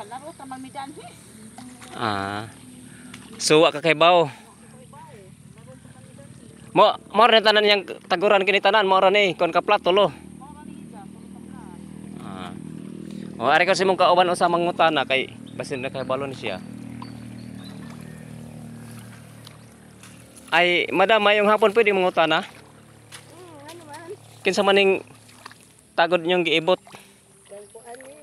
Palaro ta man mi danhi. Ah. So wa ka kay baw. Mo mo ra tanan yang taguran kini tanan mo ra ni kon ka plato lo. Ah. O ari ko si mong kauban usa mangutana kay basin na kay balon siya. Ay, madam, mayong hapon pwede mangutana? Ano man? Kinsa maning tagod niyong giibot? Kang kuan ni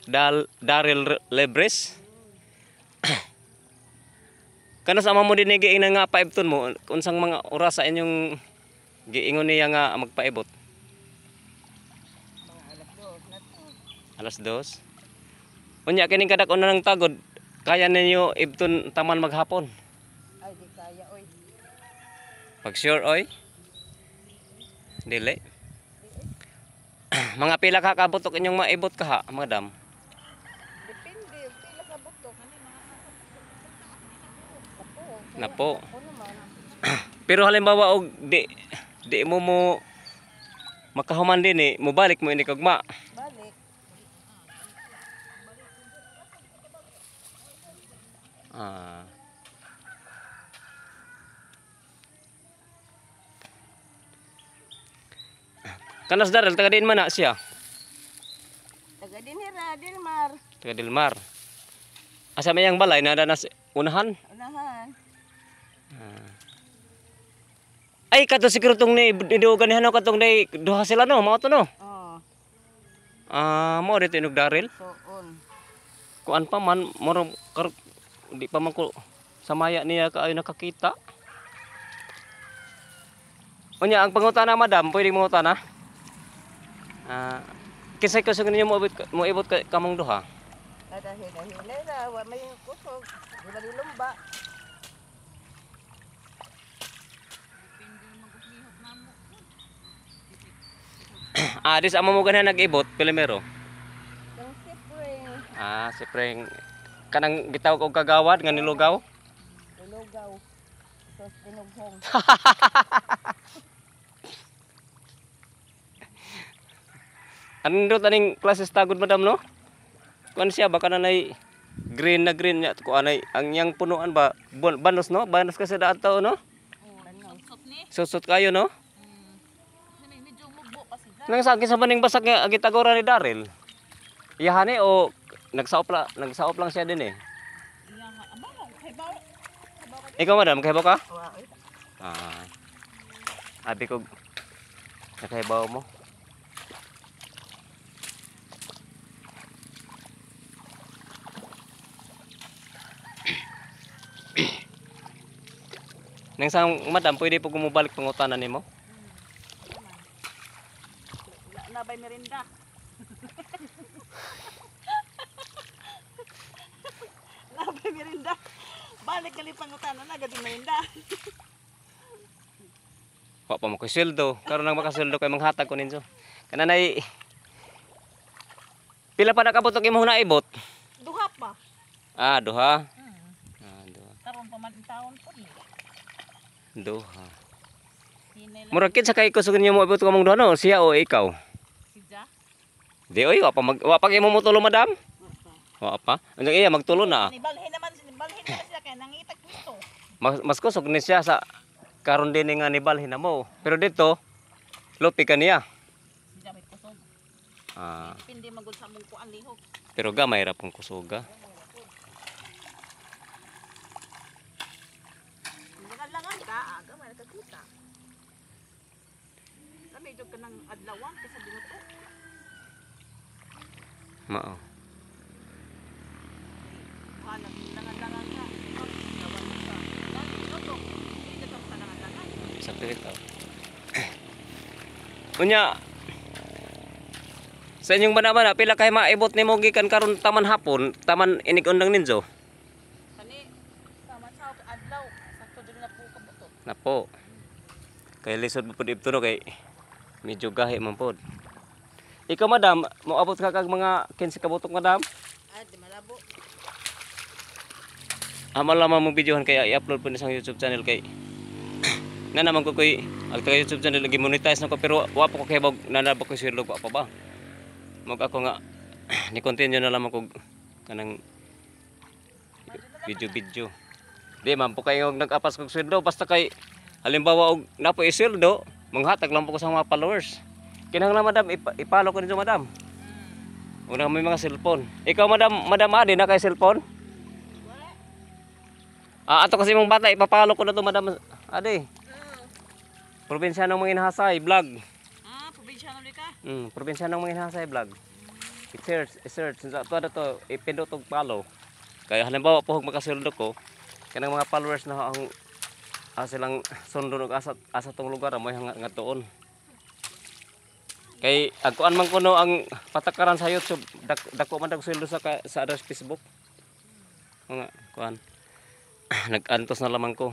Daril. Daryl Lebres? Kano sa ama mo din giingnan nga paibton mo unsang mga oras sa inyong giingon niya nga magpaibot? Mga 2:00 na to. 2:00. Unya kining kadak una ng tagod, kaya ninyo ibton taman maghapon. Ay, di kaya oy. Pag sure oy. Dili. Mga pila ka kabutok inyong maibot ka ha, madam? Depende, pila ka butok. Apo. Napo. Ako naman. Pero halimbawa og di di mo mo makahuman din eh, mobalik mo ini kagma. Balik. Ah. Kanas Daryl, taga diin man na siya. Taga dinhira, Dilmar. Taga Dilmar. Asa may ang balay na nas unahan? Unahan. Ay kato siguro tong ni nidugan ni hano katong day duha sila no, mao to no. Oh, Ah, mao dito inog Daryl. soon. Kuan pa man moro kar, di pa man ko samaya niya kaayo nakakita. Unya ang pangutana madam, pwede mangutana? Ah, kinsay kusog ninyo mo ibot kamong duha? Ada hila-hila ra, wa may kusog. Di ba lumba? Ah, dis amo mo ganan nag-ibot pilimero. Kang sipring, Ah, siyempre kanang gitawag og kagawad nga nilugaw. ilugaw. Sos tinughong. Ano taning klase tagod madam no? Kuan siya baka nanay green na green niya kuan ay ang iyang punuan ba banos no? Banos kasi daan tao no? Susot kayo no? Nang sa akin sa maning basak nga gitagora ni Daryl. Iyahani o nagsaop lang siya din eh. Ikaw madam, kahibaw ka? Wa oy. Ah. Abi ko nakahibaw mo. Nang sa madam, pwede po kumubalik pangutanan nimo? Nabay merinda. Nabay merinda. Balik kali pangutana na gadi merinda. Wa pa mo koy sweldo. Karon nang makasweldo kay manghatag ko ninyo. Kananay pila pa nakabutok imong naibot? Duha pa. Ah, duha. Ah, duha. Karon pa man taon po ni. Duha. Hinay lang Murag kinsa kay kusog ninyo mo ibot kamong duha no? Siya o ikaw? si Ja. Di oy, wa pa imo motulo madam? Wa pa. Ano iya magtulo na. Ni balhin naman siya kay nangitag pisto. Mas kusog ni siya sa karon din nga ni balhin na mo. Pero dito lupi ka niya. Si Ja may kusog. Ah, Depende magud sa mong kuan lihok. pero gamay ra pong kusoga. Langan ka, aga may nakakita. Kami jud ka ng adlawan kaysa binuto. Mao. Hanap langan-langan ka. Adlawan ka. Dali binuto. Hindi ka sa langan-langan. Sa pilit oh. Unya sa inyong bana-bana pila kay maibot nimo gikan karon taman hapon, taman inig-undang ninyo. Kani sama sa adlaw sakto jud na po kabuto. Napo. Kay lisod mo pud ibto no kay medyo gahi man pod. Ikaw madam, moabot ka kag mga 15 ka butok madam? Ay, di malabo. Amo lamang mong videohan kaya i-upload po ni sa YouTube channel kay na naman ko koy ang taga YouTube channel lagi monetize na ko pero wa pa ko kay na na ba ko sweldo wa pa ba. Mag ako nga Ni continue na lamang kog kanang video video. Di man po kayo nag-apas kog sweldo, basta kay halimbawa og napo isweldo, manghatag lang po ko sa mga followers. Kinahanglan, madam, ipalo ko ninyo, madam. Una may mga cellphone. Ikaw, madam, Madam Adi, na kay cellphone? Ah, ato kasi mong bata, ipapalo ko na to, Madam Adi. Probinsya ng mga inhasay vlog. Ah, probinsyano ni ka. Probinsya ng mga inhasay vlog. I-search, i-search. Sa ato na to, ipindot og follow. Kaya halimbawa po og makasweldo ko, kanang mga followers na ang silang sundon og asa asa tong lugar mo nga tuon. Kay agkuan man kuno ang patakaran sa YouTube, dako man dag sweldo sa others Facebook. Mga kuan. Nag-antos na lamang ko.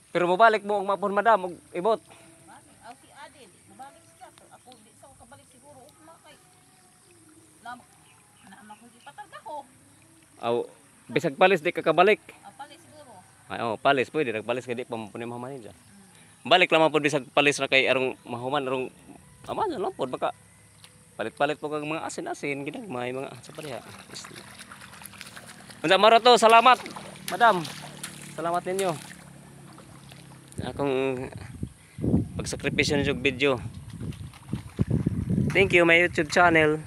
Pero mobalik mo ang mapon, madam, og ibot. Balik. Aw si Adel, mabalik siya. Pero ako di sa ko kabalik siguro ugma kay. Nam na ko gipatarga ko. Aw, bisag palis di ka kabalik. Ang palit siguro. Ay, oh, palis pwede nagpalis kay di pa mo ni mahuman niya. Balik lamang pud bisag palis ra kay arong mahuman, arong ama na lang pud baka palit-palit po kag mga asin-asin ginagmay mga sa pareha. Unsa maro to, salamat, madam. Salamat ninyo. Akong pagsakripisyo ninyo og video. Thank you, my YouTube channel.